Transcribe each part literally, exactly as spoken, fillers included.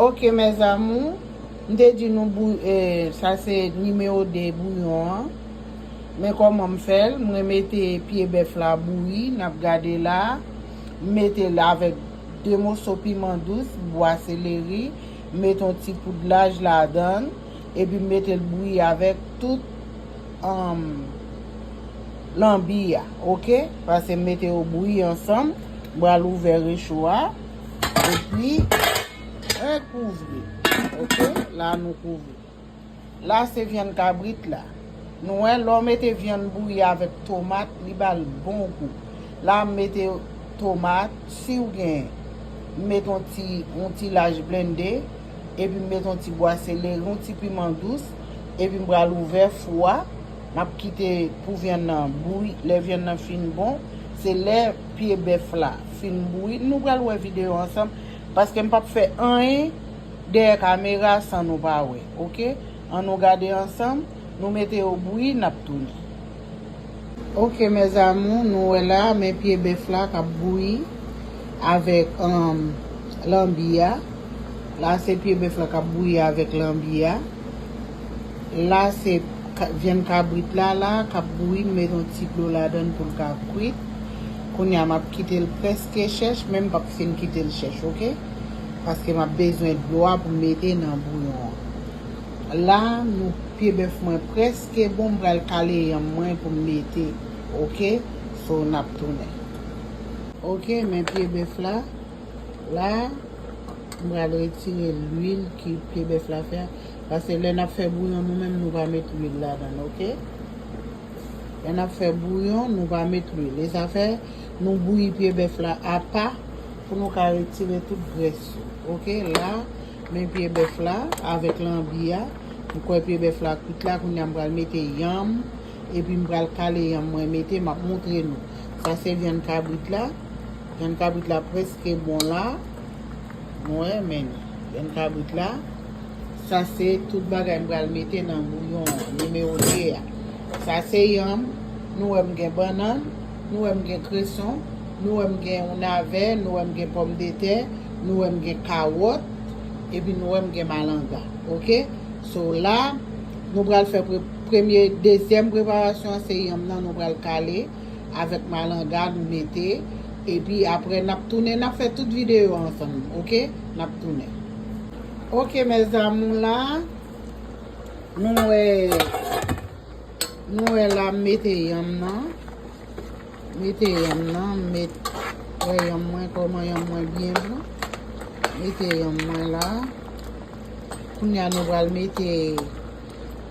Ok, mes amours, m te di nou bou, eh, sa se nimewo de bouyon an. Men kòman m fè l, mwen mete pye bèf la bouyi, n ap gade la. M mete l avèk de moso piman dous, bwa seleri, m mete yon ti poud laj ladan l, epi m mete l bouyi avèk tout, um, lanbi a, ok? Paske m mete yo bouyi ansanm, m pral ouvè recho a, epi, eh, kouvri, ok? La nou kouvri. La se vyann kabrit la. Nou wè, lè w mete vyann bouyi avèk tomat, li ba l bon gou. La m mete tomat, si w genyen. M mete yon ti, yon ti laj blende, epi m mete yon ti bwa seleri, yon ti piman dous, epi m pral ouvè fou a. M ap kite pou vyann nan bouyi. Lè vyann nan fin bon, se lè pye bèf la fin bouyi. Nou pral wè videyo ansanm, paske m p ap fè anyen dèyè kamera san nou pa wè, ok? Ann nou gade ansanm, nou mete yo bouyi, n ap tounen. Ok, mes amours, nou wè la, men pye bèf la k ap bouyi avèk, um, lanbi a. La, se pye bèf la k ap bouyi avèk lanbi a. La, se ka-, vyann kabrit la, la, k ap bouyi, m mete yon ti dlo ladan l pou l ka kwit. Kounye a, m ap kite l prèske chèch, men m p ap fin kite l chèch, ok? Paske m ap bezwen dlo a pou m mete nan bouyon an. La, nou, pye bèf mwen prèske bon, m pral kale yanm mwen pou m mete, ok? So, n ap tounen. Ok, men pye bèf la, la, m pral retire lwil ki pye bèf la fè a, paske lè n ap fè bouyon, nou menm, nou pa met lwil ladan l, ok? Lè n ap fè bouyon, nou pa met lwil. E sa fè, nou bouyi pye bèf la apa pou nou ka retire tout grès yo. Ok, la, men pye bèf la avèk lanbi a. M kwè pye bèf la kwit la, kounye a m pral mete yanm, epi m pral kale yanm mwen mete, m ap montre nou. Sa se vyann kabrit la. Vyann kabrit la prèske bon la. Nou wè, men vyann kabrit la. Sa se tout bagay m pral mete nan bouyon an, nimewo de a. Sa se yanm, nou wè m gen bannann, nou wè m gen kreson, nou wè m gen yon navè, nou wè m gen pòmdetè, nou wè m gen kawòt, epi nou wè m gen malanga. Ok? So la, nou pral fè pre-, premye, dezyèm preparasyon an, se yanm nan nou pral kale avèk malanga nou mete. Epi apre n ap tounen, n ap fè tout videyo ansanm, ok? N ap tounen. Ok, mes amours, la, nou wè, nou wè la, m mete yanm nan. Mete yanm nan, m met, wè yanm mwen, kòman yanm mwen byen bon. Mete yanm mwen la. Kounye a nou pral mete,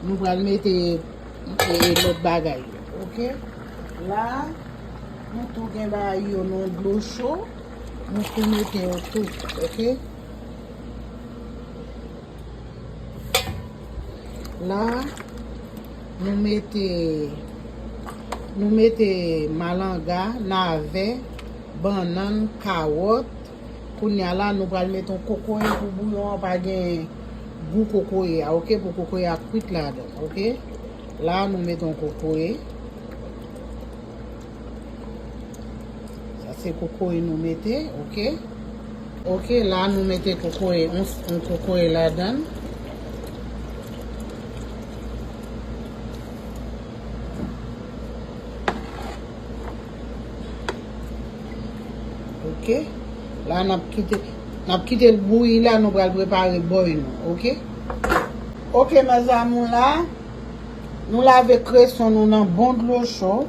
nou pral mete e, e lòt bagay yo, ok? La, nou tou gen bagay yo nan dlo cho, nou tou mete yo tou, ok? La, nou mete, nou mete malanga, navè, bannann, kawòt, Kounye a la, nou pral mete yon kokoye pou bouyon an pa gen gou kokoye a, ok? Pou kokoye a kwit ladan, ok? La, nou mete yon kokoye. Sa se kokoye nou mete, ok? Ok, la, nou mete kokoye, yon, yon kokoye ladan. Ok. La, n ap kite, n ap kite l bouyi la, nou pral prepare bòy nou, ok? Ok, mes amours, la, nou lave kreson nou nan bon dlo cho.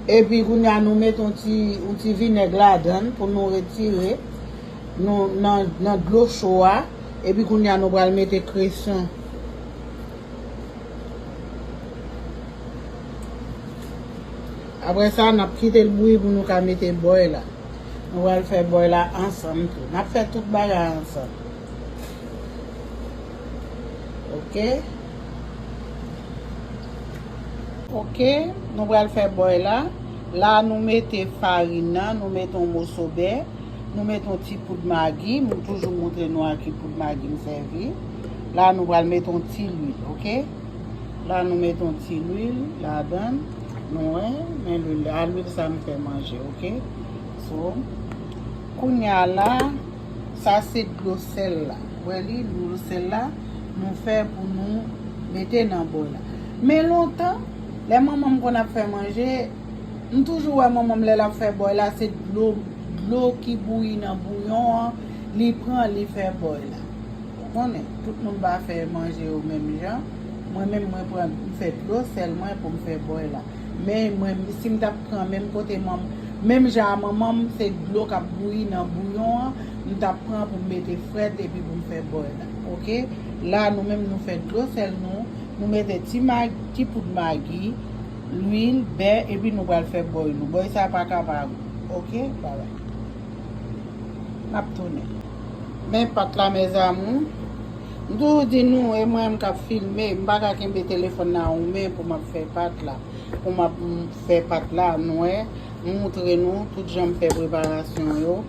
Epi, kounye a, nou mete yon ti, yon ti vinèg ladan l pou nou retire nou nan, nan dlo cho a. Epi, kounye a, nou pral mete kreson. Apre sa, n ap kite l bouyi pou nou ka mete bòy la. Nou pral fè bòy la ansanm tou. N ap fè tout bagay ansanm. Ok. Ok, nou pral fè bòy la. La, nou mete farin nan, nou mete yon moso bè. Nou mete yon ti poud magi, m toujou montre nou a ki poud magi m sèvi. La, nou pral mete yon ti lwil, ok? La, nou mete yon ti lwil ladan l. Nou wè, men lwil la, lwil sa m fè manje, ok? So, kounye a la, Sa se dlo sèl la. Ou wè li, dlo sèl la, nou fè pou nou mete nan bòy la. Men lontan, lè manman m konn ap fè manje, m toujou wè manman m lè l ap fè bòy la, se dlo, dlo ki bouyi nan bouyon an, li pran, li fè bòy la. Ou konnen, tout moun pa fè manje yo menm jan. Mwen menm, mwen pran, m fè dlo sèl mwen pou m fè bòy la. Men mwen, si m t ap pran menm kote manm, menm jan a manman m, se dlo k ap bouyi nan bouyon an, m t ap pran pou m mete frèt epi pou m fè bòy la. Oke? La, nou menm, nou fè dlo sèl nou, nou mete ti mag, ti poud magi, lwil, bè, epi nou pral fè bòy nou. Bòy sa pa ka pa gou. Oke? Babay. M ap tounen. Men pat la, mes amours. M toujou di nou, e mwen menm k ap filme, m pa ka kenbe telefòn nan an men pou m ap fè pat la. Pou m ap, m, fè pat la, nou wè, m moutre nou tout jan m fè preparasyon yo.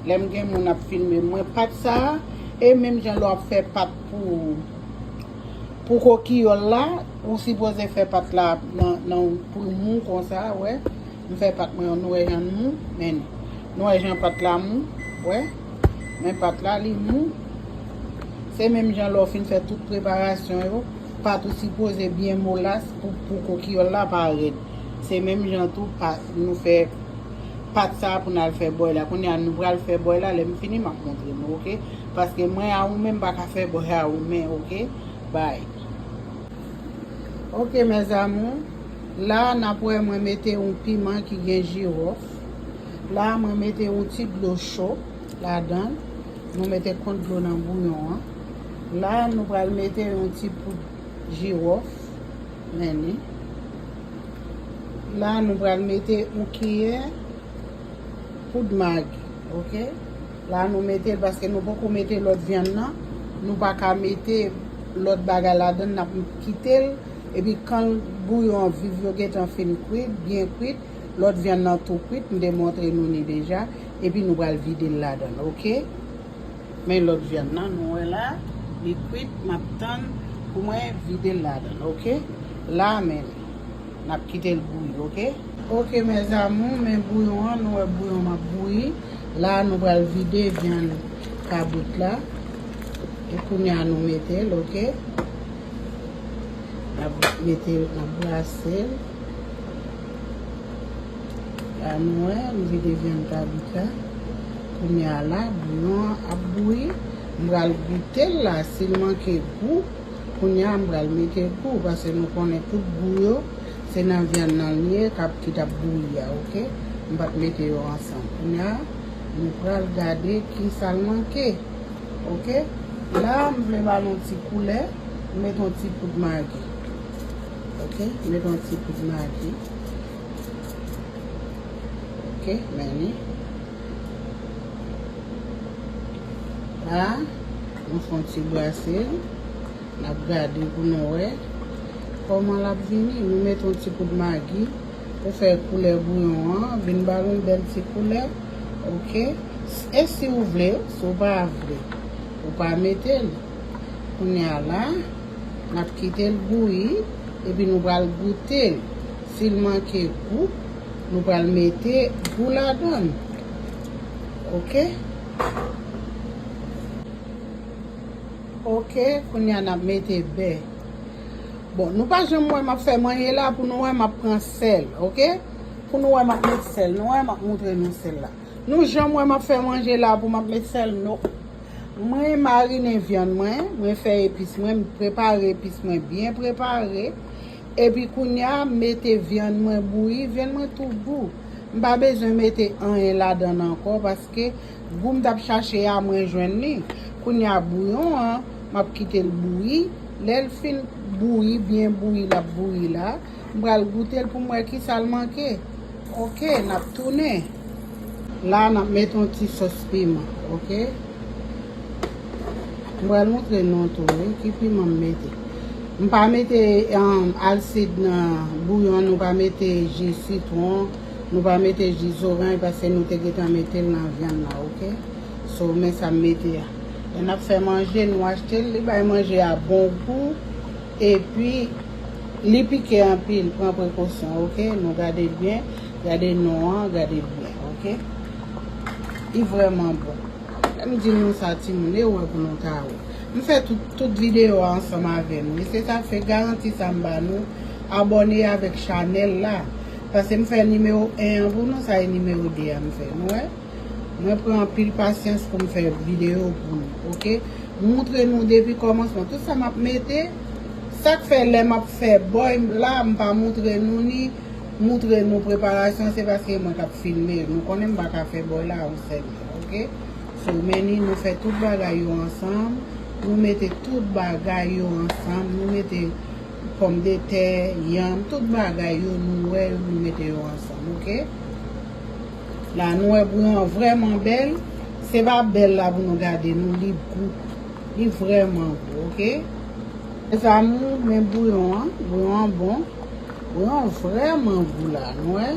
Lè m gen moun ap filme mwen, pat sa, e menm jan lè w ap fè pat pou, pou kokiyòl la, ou sipoze fè pat la nan, nan pou l mou konsa, wè. M fè pat mwen, nou wè jan l mou, men nou wè jan pat la mou, wè. Men pat la, li mou. Se menm jan lè w fin fè tout preparasyon yo, pat ou sipoze byen molas pou, pou kokiyòl la pa rèd. Se menm jan tou, pa, nou fè pat sa pou n al fè bòy la. Kounye a, nou pral fè bòy la, lè m fini, m ap montre nou, oke? Paske mwen a ou menm, m pa ka fè bòy a ou men, oke? Bay. Oke, mes amours, la, n ap wè mwen mete yon piman ki gen jiwòf. La, mwen mete yon ti dlo cho ladan l. Nou mete kont dlo nan bouyon an. La, nou pral mete yon ti poud jiwòf. Men li. La, nou pral mete yon kiyè poud magi, oke? La, nou mete l paske nou poko mete lòt vyann nan. Nou pa ka mete lòt bagay ladan l, n ap kite l. Epi kan bouyon an viv, yo gentan fin kwit, byen kwit, lòt vyann nan tou kwit, m te montre nou ni deja. Epi nou pral vide l ladan l, oke? Men lòt vyann nan, nou wè la, li kwit, m ap tann pou mwen vide l ladan l, oke? La, men li. N ap kite l bouyi, oke? Oke, mes amours, men bouyon an, nou wè bouyon m ap bouyi. La, nou pral vide vyann kabrit la. E kounye a, nou mete l, oke? N ap mete l, n ap brase l. La nou wè, m vide vyann kabrit la. Kounye a la, bouyon an ap bouyi. M pral goute l la, si l manke gou, kounye a m pral mete gou, paske nou konnen tout gou yo, se nan vyann nan l ye, k ap, ki t ap bouyi a, oke? M pa t mete yo ansanm. Kounye a, nou pral gade kisa l manke. Oke? La, m vle ba l yon ti koulè. M met yon ti poud magi. Oke? M met yon ti poud magi. Oke? Men li. La, nou fè yon ti brase l. N ap gade pou nou wè kòman l ap vini. Nou met yon ti poud magi pou fè koulè bouyon an vin ba l yon bèl ti koulè. Oke? E si w vle, si w pa vle, ou pa mete l. Kounye a la, n ap kite l bouyi, epi nou pral goute l. Si l manke gou, nou pral mete gou ladan l. Oke? Oke, kounye a n ap mete bè. Bon, nou pa janm wè m ap fè manje la pou nou wè m ap pran sèl, oke? Pou nou wè m ap met sèl, nou wè m ap montre nou sèl la. Nou janm wè m ap fè manje la pou m ap met sèl, non. Mwen marinen vyann mwen, mwen fè epis mwen, m prepare epis mwen byen prepare. Epi kounye a, m mete vyann mwen bouyi, vyann mwen tou gou. M pa bezwen mete anyen ladan l ankò paske gou m t ap chache a, mwen jwenn li. Kounye a, bouyon an, m ap kite l bouyi. Lè l fin bouyi, byen bouyi, l ap bouyi la, m pral goute l pou m wè kisa l manke. Oke, n ap tounen. La, n ap mete yon ti sòs piman, oke? M pral montre nou tou, wi, ki piman m mete. M pa mete, um, alsid nan bouyon, nou pa mete ji sitwon, nou pa mete ji zoranj, paske nou te gentan mete l nan vyann nan, oke? So, men sa m mete a. Lè n ap fè manje, nou achte l, li bay manje a bon gou, epi li pike anpil, pran prekosyon, oke? Nou gade l byen, gade non an, gade l byen, oke? Li vrèman bon. M di nou sa, timoun, e wè pou nou ka wè. M fè tout, tout videyo a ansanm avè nou. E se sa k fè garanti sa m ba nou, abòne avèk chanèl la. Paske m fè nimewo en an pou nou, sa e nimewo de a m fè. Nou wè? Mwen pran anpil pasyans pou m fè videyo pou nou, oke? M moutre nou depi kòmansman. Tout sa m ap mete, sa k fè lè m ap fè bòy la, m pa moutre nou ni moutre nou preparasyon, se paske mwen k ap filme. Nou konnen m pa ka fè bòy la yon sèl jan, oke? So, men ni nou fè tout bagay yo ansanm, nou mete tout bagay yo ansanm, nou mete pòmdetè, yanm, tout bagay yo, nou wè yo, nou mete yo ansanm, oke? La, nou wè bouyon an vrèman bèl. Se pa bèl la pou nou gade, non, li gou. Li vrèman gou, oke? Mezanmi, men bouyon an, bouyon an bon. Bouyon an vrèman gou la, nou wè.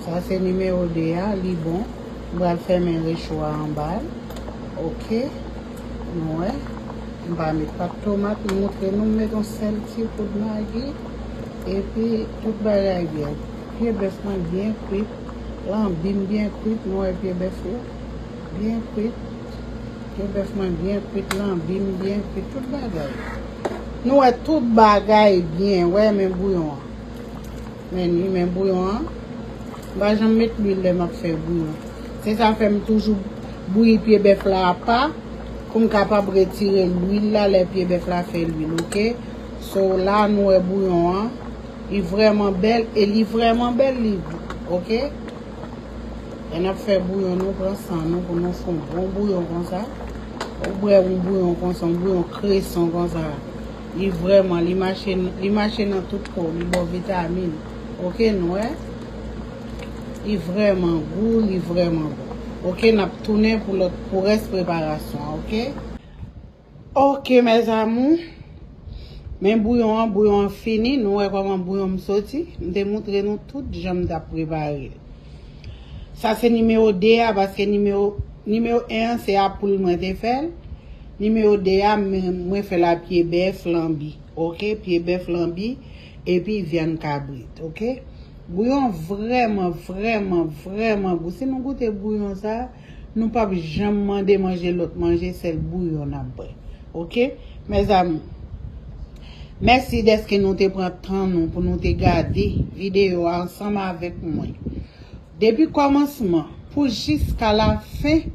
Sa se nimewo de a, li bon. M pral fèmen recho a anba l. Oke. Nou wè. M pa met pat tomat, m moutre nou, m met yon sèl ti poud magi. Epi, tout bagay byen. Pye bèf mwen byen kwit. Lanbi m byen kwit, nou wè pye bèf yo. Byen kwit. Pye bèf mwen byen kwit, lanbi m byen kwit, tout bagay. Nou wè tout bagay byen, wè men bouyon an. Men ni, men bouyon an. M pa janm met lwil lè m ap fè bouyon. Se sa fè m toujou bouyi pye bèf la apa, pou m kapab retire lwil la lè pye bèf la fè lwil, oke? So, la nou wè bouyon an, li vrèman bèl, e li vrèman bèl, li gou, oke? Lè n ap fè bouyon, nou pran san nou pou nou fè yon bon bouyon konsa. Ou bwè yon bouyon konsa, yon bouyon kreson konsa. Li vrèman, li mache, li mache nan tout kò w, li ba w vitamin. Oke, nou wè? Li vrèman gou, li vrèman bon. Oke, n ap tounen pou lòt, pou rès preparasyon an, oke? Oke, mes amours. Men bouyon an, bouyon an fini. Nou wè kòman bouyon m soti. M te moutre nou tout jan m t ap prepare l. Sa se nimewo de a, paske nimewo, nimewo en an, se a poul mwen te fè l. Nimewo de a, mwen, mwen fè l a pye bèf lanbi. Oke, pye bèf lanbi, epi vyann kabrit, oke? Bouyon vrèman, vrèman, vrèman gou. Si nou goute bouyon sa, nou p ap janm mande manje lòt manje, sèl bouyon n ap bwè. Oke? Mes amours, mèsi dèske nou te pran tan nou pou nou te gade videyo a ansanm avèk mwen. Depi kòmansman pou jiska la fen,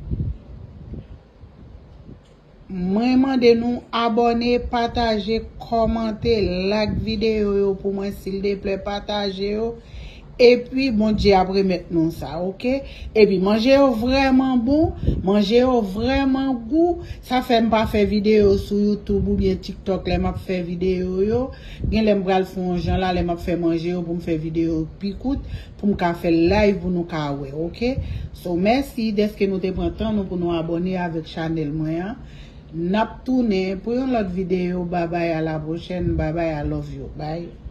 mwen mande nou abòne, pataje, kòmante, like videyo yo pou mwen, sildeplè, pataje yo. Epi, Bondye ap remèt nou sa, oke? Epi, manje yo vrèman bon, manje yo vrèman gou. Sa fè m pa fè videyo sou YouTube oubyen TikTok lè m ap fè videyo yo. Gen lè m pral fè yon jan la, lè m ap fè manje yo pou m fè videyo pi kout, pou m ka fè live pou nou ka wè, oke? So, mèsi dèske nou te pran tan nou pou nou abòne avèk chanèl mwen an. N ap tounen pou yon lòt videyo. Babay, a la pwochèn. Babay, I love you. Bye.